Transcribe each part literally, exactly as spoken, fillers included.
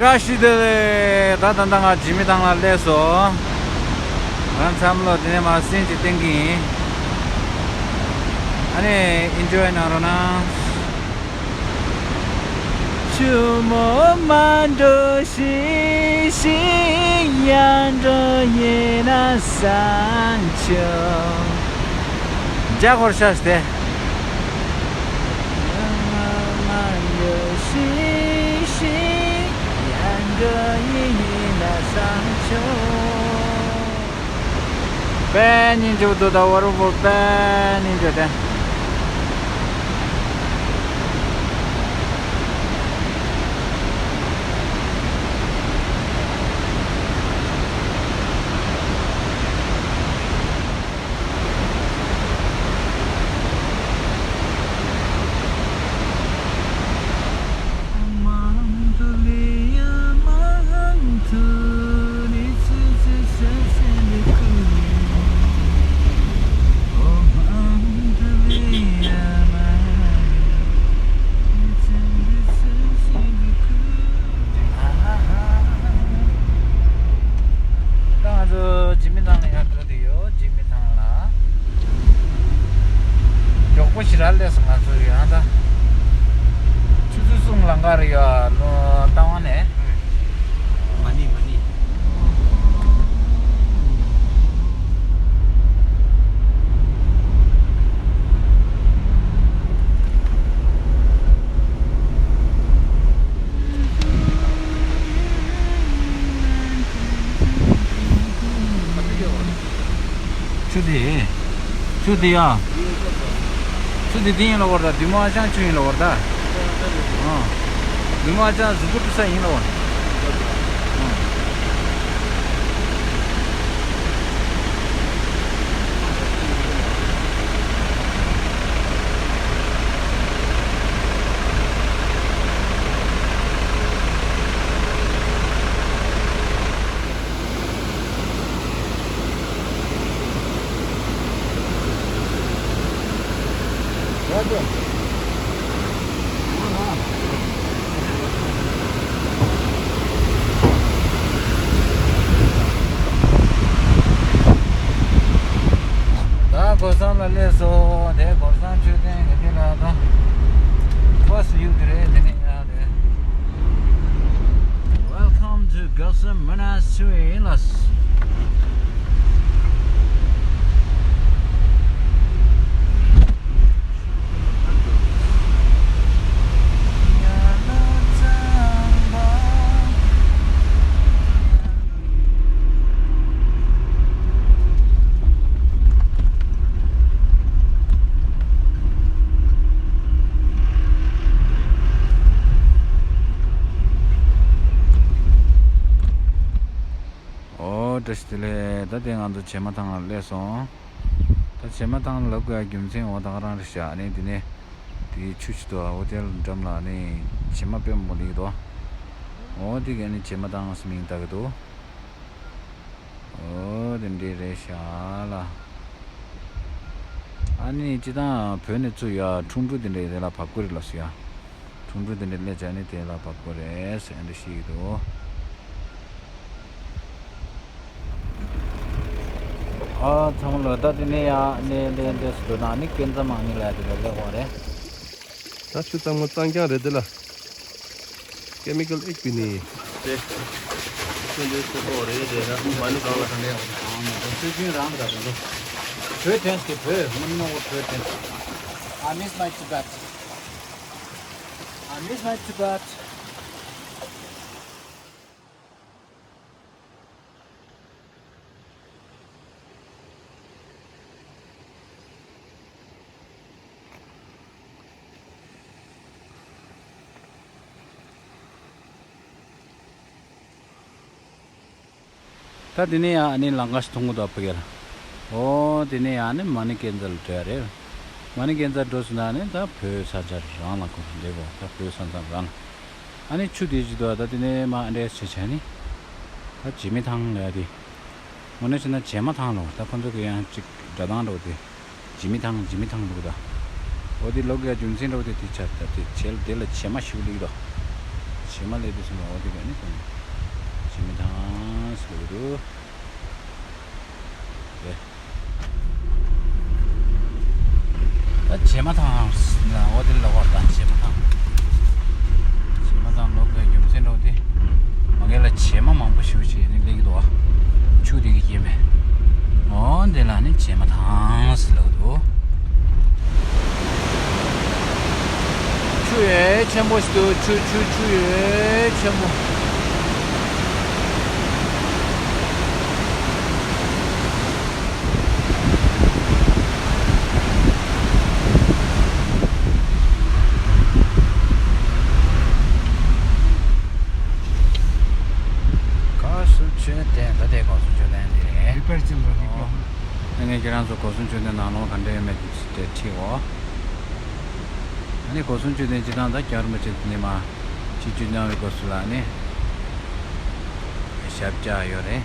བཀྲ་ཤིས་བདེ་ལེགས། ད་ད་ལྟ་ང་འཇིགས་མེད་ཐང་ལ་སླེབས་སོང་། ང་མཚམས་ལོ་དེ་ནས་མར་སེམས་ཀྱི་བསྟན་གྱི་ཡིན། ཨ་ནི་ཨིན་ཇོའི་གནང་རོགས་གནང་། ཆུ་མོ་མ་འགྲོ་ཤིག་ཤིག་ཡར་འགྲོ་ཡིན་ན་བསམ་བྱུང་། རྒྱ་སྒོར་ཤ་སྟེ། དཔེ་སྙིང་རྗེ་པོ་འདུག་ད་ཝ་ཊར་ཕོལ་དཔེ་སྙིང་རྗེ་དེ། ད་ང་ཚོ་འཇིགས་མེད་ཐང་ལ་ཡར་འགྲོ་བསྡད་ཡོད། འཇིགས་མེད་ཐང་ལ། མགྱོགས་པོ་ཞེ་དྲག་སླེབས་སོང་ང་ཚོ་ཡང་ད། ཆུ་ཚོད་གསུམ་ལམ་ཁ་རེད་ཡ། ལོ་རྟ་དབང་ནས། མ་ཎི་མ་ཎི། ཆུ་དེ། ཆུ་དེ་ཡ། ཆུ་དེ་དེ་ཡིན་ལ་བར་ད་བདུད་མོ་ཨ་ཅང་ཆུ་ཡིན་ལ་བར་ད། ཨ། བདུད་མོ་ཨ་ཅང་གཟུགས་པོ་བཀྲུ་ས་ཡིན་ལ་བར། ཨ། ད་སྒོ་སམ་ལ་སླེབས་སོང་། དེ་སྒོ་སམ་མཆོད་རྟེན་གྱི་དེ་ལ་ད་first view དེ་རེད། དེ་ནས་ཡར་རེད། Welcome to Gosam Monastery, Inlas. ཨོ། བཀྲ་ཤིས་བདེ་ལེགས། ད་དེ་ང་ཚོ་བྱེ་མ་ཐང་ལ་སླེབས་སོང་། ད་བྱེ་མ་ཐང་ལབ་དགོས་རྒྱུ་མཚན་འོ་ད་ག་རང་རེད་ཤག་ཨ་ནི་དེ་ནས་དེའི་ཆུ་ཞིག་འདུག་ཨ། འོ་དེ་འགྲམ་ལ་ཨ་ནི་བྱེ་མ་དཔེ་མང་པོ་སླེབས་འདུག་ཨོ་དེ་ག་ཨ་ནི་བྱེ་མ་ཐང་ཟེར་མིང་བཏགས་ཀྱི་འདུག་ཨོ་དེ་འདྲས་རེད་ཤག་ལ། ཨ་ནི་སྤྱིར་བཏང་བོད་ནས་ཚུར་ཡར་ཁྲུང་ཁྲུང་དེ་འདྲས་དེ་ལ་བབས་དགོས་རེད་ལབ་སོང་ཡ། ཁྲུང་ཁྲུང་དེ་འདྲས་སླེབས་བྱས་ནས་དེ་ལ་བབས་དགོས་རེད་ཟེར་ཨ་འདྲས་བཤད་ཀྱི་འདུག་ཨ་ཚང་མ་ལོ་ད་དེ་ནས་ཡ་ནས་ལས་འདྲས་སུ་འགྲོ་ན་ནི་ཀན་ཙ་མང་ནི་ལ་དེ་ལ་སླེབས་འོང་རེད། ད་ཆུ་གཙང་མ་གཙང་རྐྱང་རེད་དེ་ལ། Chemical ཨེག་པི་ནི། དེ། ཆུ་འདི་སུ་པོ་རེད་དེ་ན་མ་ནི་གང་ལ་གང་ལ་ཡང་། ཆུ་རྒྱུན་རང་གི་ར་དེ་ཚོ། བོད་དོན་གྱི་བོད་མི་ནོ་བོད་དོན། I miss my Tibet. I miss my Tibet. ད་དེ་ནས་ཡང་ཨ་ནི་ལམ་ཁ་ཞིག་མཐོང་གི་འདུག་ཕ་གིར། ཨོ་དེ་ནས་ཡང་ཨ་ནི་མ་ཎི་ཀན་ཛར་ལ་འགྲོ་ཡ་རེད། མ་ཎི་ཀན་ཛར་འགྲོ་སོང་ན་ཨ་ནི་ད་བོད་ས་ཆ་རང་ལ་ཁོ་འདྲེ་གོ་ད་བོད་ས་མཚམས་རང་ལ། ཨ་ནི་ཆུ་དེ་ཅིག་འདུག་ད་དེ་ནས་མ་ཨ་འདྲས་བྱས་བྱས་ནི། ད་འཇིགས་མེད་ཐང་ལ་ཡ་དེ། དངོས་གནས་བྱས་ན་བྱེ་མ་ཐང་ལོ། ད་ཁོ་ཚོ་གི་ཡང་ཅིག་སྒྲ་གདངས་འདྲ་བོ་དེ། འཇིགས་མེད་ཐང་འཇིགས་མེད་ཐང་འདུག་ད། འོ་དེ་ལོ་གི་ཡ་རྒྱུ་མཚན་འདྲ་བོ་དེ་དེ་ཆ་ད་དེ་བྱེ་དེ་ལ་བྱེ་མ་ཞིག་ལུག་ད། བྱེ་མ་ལས་དུས་སུ་མ་འོ་དེ་ག་ནི་གོ་ནི། བྱེ་མ་ཐང་ཟེར་གི་འདུག་རེད། ད་བྱེ་མ་ཐང་ལ་འོ་དེ་ལ་བར་ད་བྱེ་མ་ཐང་། བྱེ་མ་ཐང་ལོག་པའི་རྒྱུ་མཚན་འགྲོ་དེ། མ་གི་ལ་བྱེ་མ་མང་པོ་ཞིག་བྱས་ནས་སླེབས་ཀྱི་འདུག་བ། ཆུ་དེ་གི་སྐྱེས་པས། འོ་འདི་ལ་ནི་བྱེ་མ་ཐང་ཟེར་ལབ་འདུག་ཆུ་ཡོད་ཆེན་པོ་ཞིག་འདུག་ཆུ་ཆུ་ཆུ་ཡོད་ཆེན་པོ། སྒོ་གསུམ་མཆོད་རྟེན། ད་ལྟའི་སྒོ་གསུམ་མཆོད་རྟེན་འདི་རེད། རིག་པར་བྱེད་པ་རིག་པ། ཨ་ནི་ཁྱེད་རང་ཚོ་སྒོ་གསུམ་མཆོད་རྟེན་ནང་ལོགས་ག་འདྲ་ཡོད་མེད་དེ་ཁྲིད་འོ། ཨ་ནི་སྒོ་གསུམ་མཆོད་རྟེན་སྤྱི་བཏང་ད་རྒྱལ་བ་རིན་པོ་ཆེ་དེ་ནས་མ་ཆིབས་བསྒྱུར་གནང་བའི་སྐབས་སུ་ལ་ནི་ཞབས་བཀྱག་ཡོད་རེད།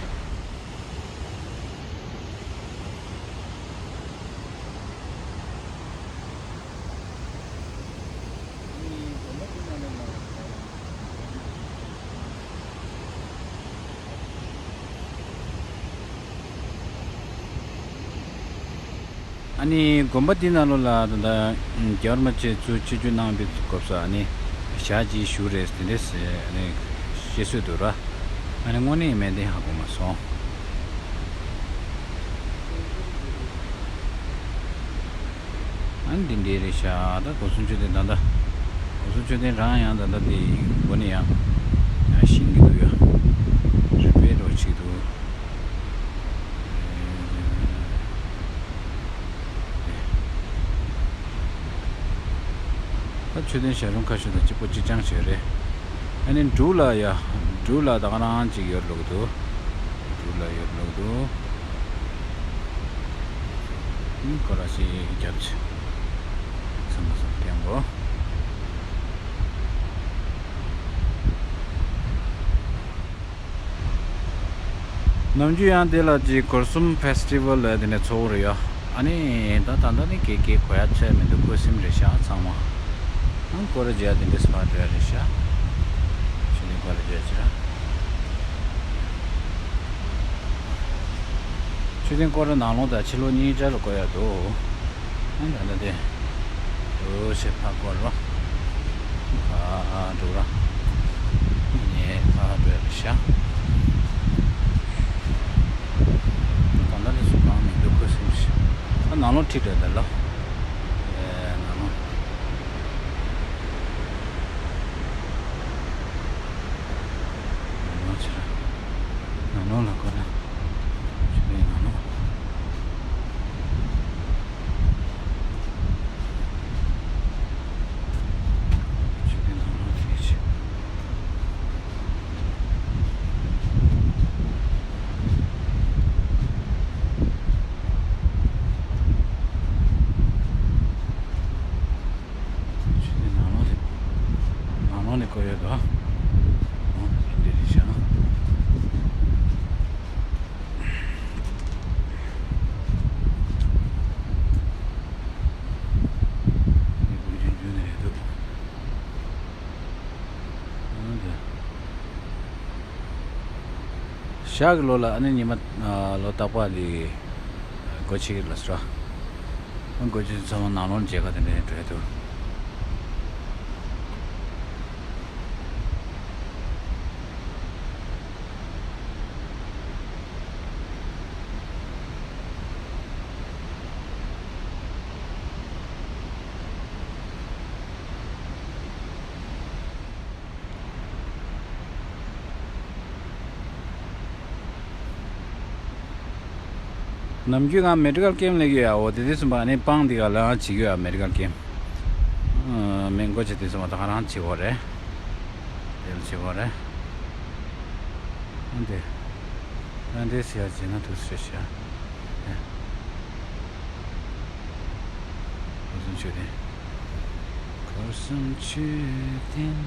ཨ་ནི་དགོན་པ་འདི་ནང་ལོགས་ལ་ད་ལྟ་རྒྱལ་བ་རིན་པོ་ཆེ་ཚུར་ཆིབས་བསྒྱུར་གནང་བའི་སྐབས་སུ་ཨ་ནི་ཞག་གཅིག་བཞུགས་རེས་དེ་འདྲས་ཨ་ནི་བཤད་སྲོལ་འདུག་ར། ཨ་ནི་དངོས་གནས་ཡིན་མིན་དེ་ཧ་གོ་མ་སོང་། ཨ་ནི་འདི་འདྲའི་རེད་ཤག་ད་སྒོ་གསུམ་མཆོད་རྟེན་ད་ལྟ། སྒོ་གསུམ་མཆོད་རྟེན་རང་ཡང་ད་ལྟ་དེ་སྒོ་ནས་ཡང་ཤིང་གི་འདུག་ཡ། རི་པའི་རོ་ཆིག་འདུག་ད་མཆོད་རྟེན་ཞལ་རུང་ཁ་ཤས་དང་གཅིག་པོ་གཅིག་རྐྱང་ཞིག་རེད། ཨ་ནི་འབྲུག་ལ་ཡ། འབྲུག་ལ་ད་ག་རང་གཅིག་ཡོད་ལུགས་འདུག་འབྲུག་ལ་ཡོད་ལུགས་འདུག་ཨ་ནི་ཀོ་ར་ཤི་རྒྱབ་ཆེ། ཚང་མ་སོང་སྟེང་གོ། ནམ་རྒྱུན་ཡང་དེ་ལ་ཅིག་སྒོ་གསུམ་ཕེ་སི་ཊི་ཝལ་ལ་དེ་ནས་ཚོགས་རེད་ཡ། ཨ་ནི་ད་ད་ལྟ་ནི་གེ་གེ་གོ་ཡ་ཚད་མི་འདུག་ཁོ་སིམ་རེད་ཤག་ཚང་མ། ཨང་ཀོ་ར་ཇི་ཡ་དེ་འདྲས་ཕར་འགྲོ་ཡ་རེད་ཤག་ཆུ་ནི་ཀོ་ར་ཇི་ཡ་ཅི་ར། ཆུ་ནི་ཀོ་ར་ནང་ལོགས་ད་ཕྱི་ལོགས་གཉིས་ཆ་ལ་བཀོད་ཡ་འདུག་ཨ་ད་ལྟ་དེ། འོ་ཞེ་ཕ་སྐོར་རོ། ཕ་འགྲོ་ར། ངས་ཕ་འགྲོ་ཡ་ཤ། ད་ལྟ་ནི་སུ་གང་མི་འདུག་ཁོ་སེམས་ཤི། ད་ནང་ལོགས་ཁྲིད་འགྲོ་ད་ལོ། ཨེ་ནང་ལོགས། ནང་ལོགས་ཕྱིར། ནང་ལོགས་ལ་སྐོར་ར། ཆུ་བེད་ནང་ལོགས། ཆུ་བེད་ནང་ལོགས་དེ་ཆེ། ཆུ་བེད་ནང་ལོགས་དེ། ནང་ལོགས་ནས་བཀོད་ཡོད་དོ། འོ་དེ་འདྲ་རེད་ཤག་ཞག་གི་ལོ་ལ་ཨ་ནི་ཉི་མ་ལོ་རྟག་པར་ལི་སྒོ་ཕྱེ་གི་ལ་སོ། སྒོ་ཕྱེ་ཚང་མ་ནང་ལོགས་མཇལ་ཁ་དེ་འདྲ་འགྲོ་ཡ་འདུག་ནམ་རྒྱུན་ང་མེ་ཌི་ཀལ་ཀེམ་སླེབས་ཀྱི་ཡོད། འོ་དེ་དུས་ཙམ་པ་ནི་སྤང་འདི་ག་ལ་བྱེད་ཀྱི་ཡོད། མེ་ཌི་ཀལ་ཀེམ། མི་མགོ་ཆེ་དུས་ཙམ་པ་ད་ག་རང་བྱེད་དགོས་རེད། དེ་ལ་བྱེད་དགོས་རེད། ཨ་འདི། ཨ་འདི་ཟེར་ཡ་བྱེད་ན་ཐུགས་སྲས་ཤ། སྒོ་གསུམ་མཆོད་རྟེན། སྒོ་གསུམ་མཆོད་རྟེན།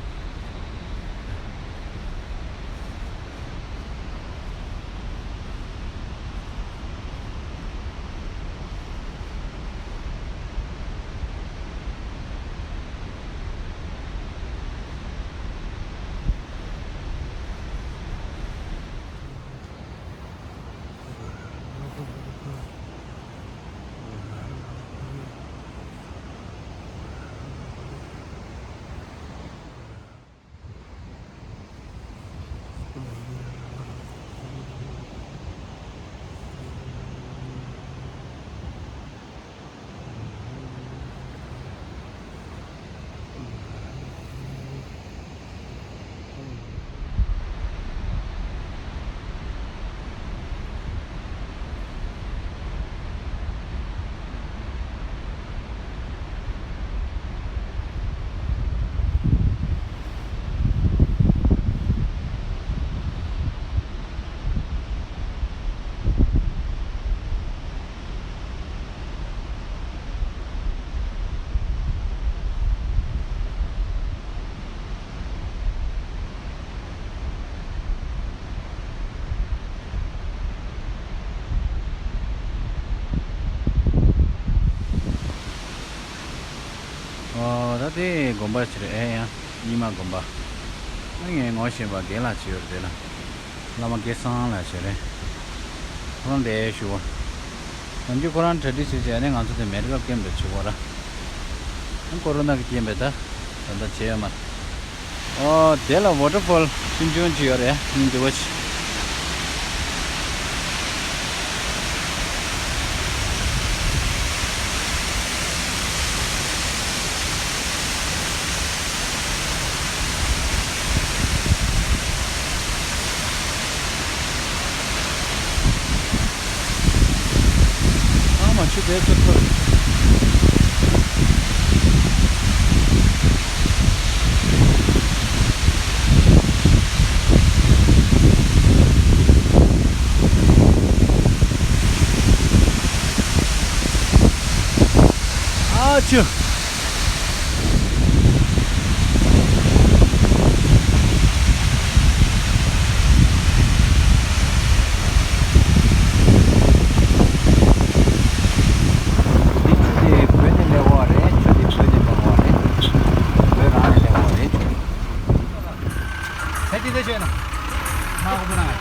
དེ་དགོན་པ་ཞིག་རེད། ཨེ་ཡ། རྙིང་མ་དགོན་པ། ཨ་ངས་ངོ་ཤེས་པ་རྒན་ལགས་ཅིག་ཡོད་རེད། དེ་ལ་བླ་མ་སྐལ་བཟང་ལགས་ཞིག་རེད། ཁོ་རང་འདིར་བཞུགས་པ། ནམ་རྒྱུན་ཁོ་རང་གྲ་སྒྲིག་བྱས་བྱས་ནས་ང་ཚོ་དེ་མེད་སྐབས་སྐྱེལ་འགྲོ་བྱེད་དགོས་ར། ཨ་ཀོ་རོ་ན་གི་རྐྱེན་པས་ད་ད་ལྟ་བྱས་ཡོད་མ་རེད། ཨོ་དེ་ལ་ཝ་ཊར་ཕོལ་ཆུང་ཆུང་ཅིག་ཡོད་རེད། སྙིང་རྗེ་པོ་ཅིག་ཨ་མ་ཆུ་དེ་ཚོ་ཚོར། ཨ་ཆུ། འདི་ཆུ་དེ་བོད་ནས་སླེབས་པ་རེད། ཆུ་དེ་བོད་ནས་འབབ་པ་རེད། བོད་རང་ནས་སླེབས་པ་རེད། ད་འདི་འདྲ་བྱས་ན། ང་དགོངས་པ་གནང་།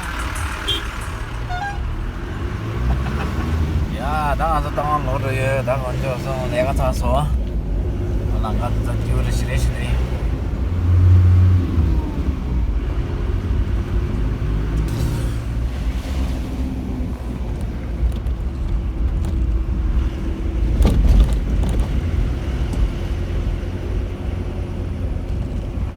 ཡ། ད་ང་ཚོ་རྟ་དབང་ལོག་འགྲོ་ཡོད། ད་དཀོན་མཆོག་གསུམ་ལས་ཀ་ཚར་སོང་། ལམ་ཁ་འདི་ཚོ་སྐྱིད་པོ་རེད། ཞེ་རེ་ཞིག་རེད།